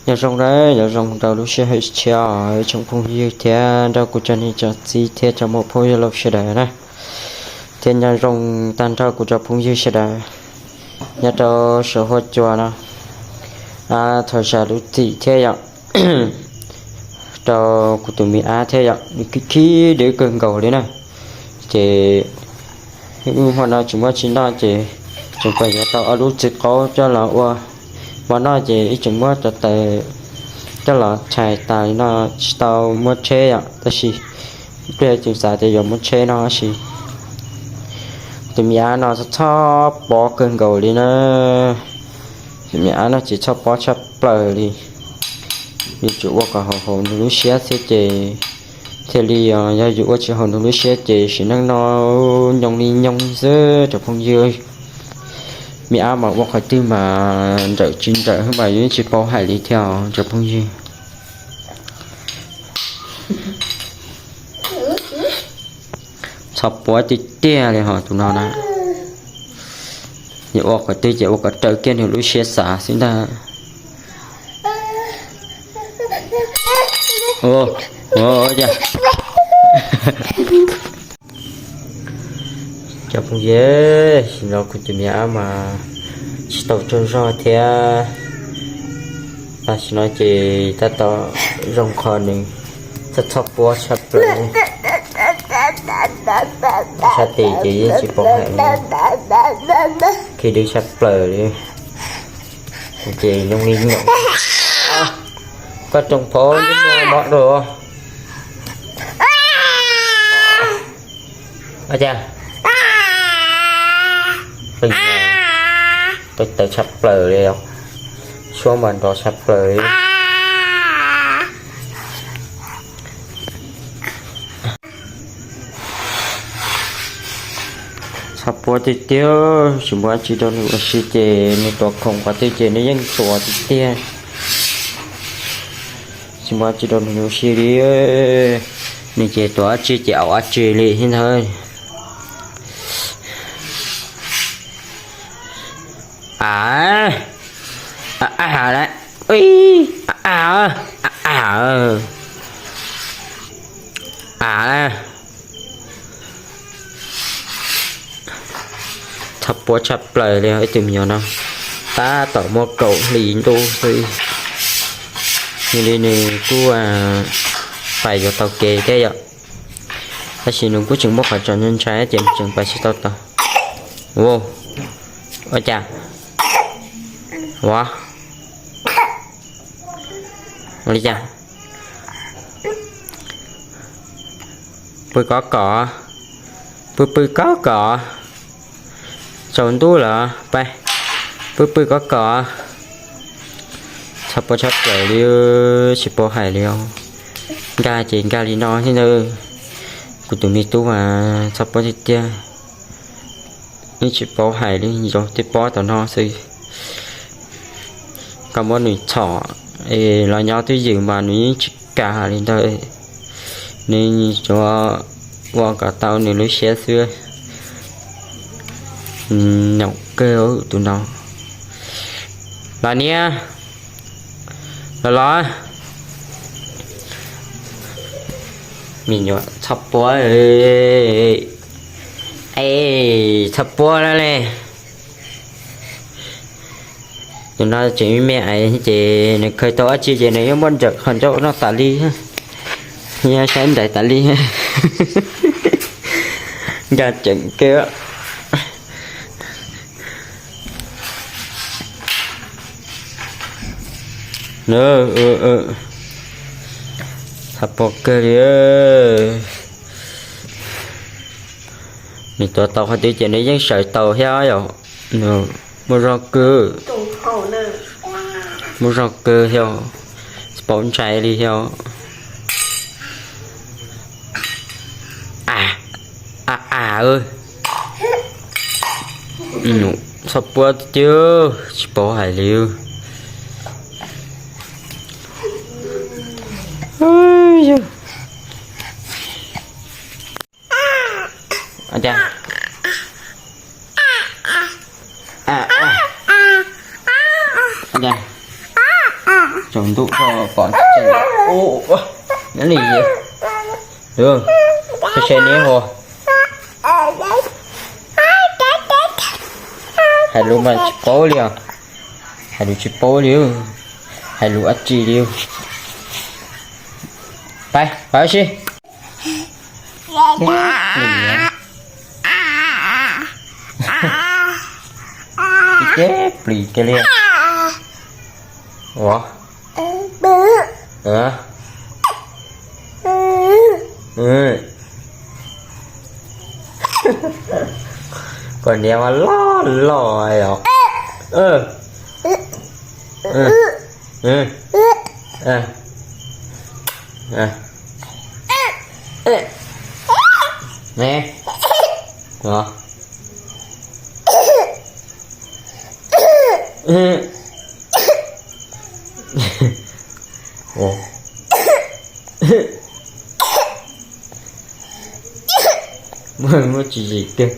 Nyob zoo na, nyob zoo rau lub sij hawm tshiab os ib tsoom phooj ywg thiab nrog kuv cov niam cov txiv thiab cov muam phooj ywg laus sawv daws na. Thiab nyob zoo tag nrho kuv cov phooj ywg sawv daws nyob rau saum huab cua no. Thov zam lub txim thiab yom, rau kuv tus me ab thiab yom, nws khib khib dwb kawg nkaus li na. Ces hmo no tsis muaj tsis noj ces tseem pom yuav tau ob lub txiv qaub coj los ua mov noj ces ib tseem muab cov taws coj los tshais tas li no, tsis tau muab tsheb yom, tab sis pliag tus xav tias yuav muab tsheb no tab sis tus me ab no txhob pob kawg nkaus li na. Tus me ab no ces txhob pob tshaj plaws li. Yuav tsum ua kom haum haum nws lub siab xwb ces thiaj li, yog yus ua tsis haum nws lub siab ces sim neej no nyooj li nyooj xwb cov phooj ywg. Me ab mas ua qhov twg mas nrawm tsis nrawm mas yus yeej tsis paub hais li thiab cov phooj ywg. Txhob pob tiag tiag li ho tus no na. Yog ua qhov twg ces ua kom raws kiag nws lub siab xav xwb ntag. Cov phooj ywg, sim no kuv tus me ab mas tsis tau tsaug zog thiab. Tam sim no ces tab tom zoo qhov nws txhob txhob pob tshaj plaws. Sab tes ces yeej tsis paub hais li, khib dwb tshaj plaws li. Ces nyooj li nyooj. Koj rooj phob mob rau. Ua cas qis, qis tawv tshaj plaws li, suab mas nrov tshaj plaws li. Txhob pob tiag tiag, tsis muaj dab tsi rau nws ua si ces nws tuav khoom qhov twg ces nws yeej tuav tiag tiag. Tsis muaj dab tsi rau nws ua si li, nws ces tuav dab tsi ces au dab tsi li thiab ntag. A, a, a, a, a, a, txhob pob tshaj plaws li ib tug me nyuam no, tab tom muaj kaum hli ntuj xwb. Nws li nws kuj pais yuav tau kev thiab yom, tab sis nws kuj tseem muaj qhov tseem ntshai ntshai ces nws tseem pais tsis tau tau. Ua cas? Ua li cas? Pw kob kom, pw pw kob kom, tsaus ntuj lawm, pais pw pw kob kom. Txhob pob tshaj plaws li, tsis paub hais li os. Nkag ces nkag li no thiab ntag. Kuv tus me tub mas txhob pob tiag tiag, yeej tsis paub hais li, zoo twb pob tom no xwb. Koj muab nws txhom los nyob twj ywm mas nws yeej tsis kam li ntag. Nws tsuas ua kom tau nws lub siab xwb. Nyaum kawg tus no. Los niam, los los. Me nyuam txhob pob, es txhob pob lawm li. Tus no tseem me me ces nws khaws tau dab tsi ces nws yeej muab nrawm qhov ncauj noj tas li, yeej saib nraim tas li. Nkag ceev kawg. Txhob pob kawg li. Nws tuav tau qhov twg ces nws yeej sawv tau thiab yom. Muaj zog kawg, muaj zog kawg thiab, tsis paub ntshai li thiab. A, a, a, txhob pob tiag, tsis paub hais li. Tsaus ntuj koj pom nyob li, se se niab hos. Hais lus mas tsis paub li os. Hais lus tsis paub li. Hais lus dab tsi li. Pais, pais ua si. Ceb plis kiag li. Ua, koj niam mas loj loj os. Ne, muaj tsis zim tiag.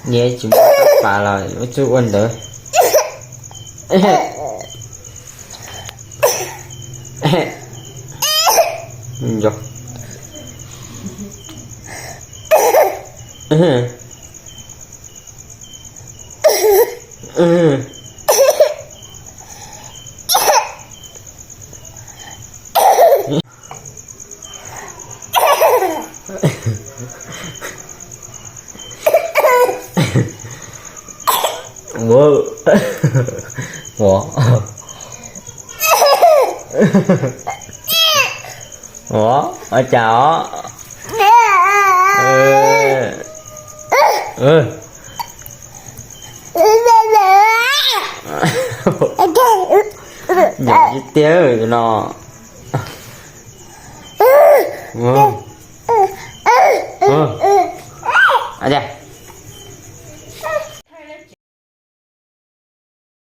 Niam tsis muaj pab pas los ua txuj ua ntawd. Ua, ua cas os? Nyob ib tiag no.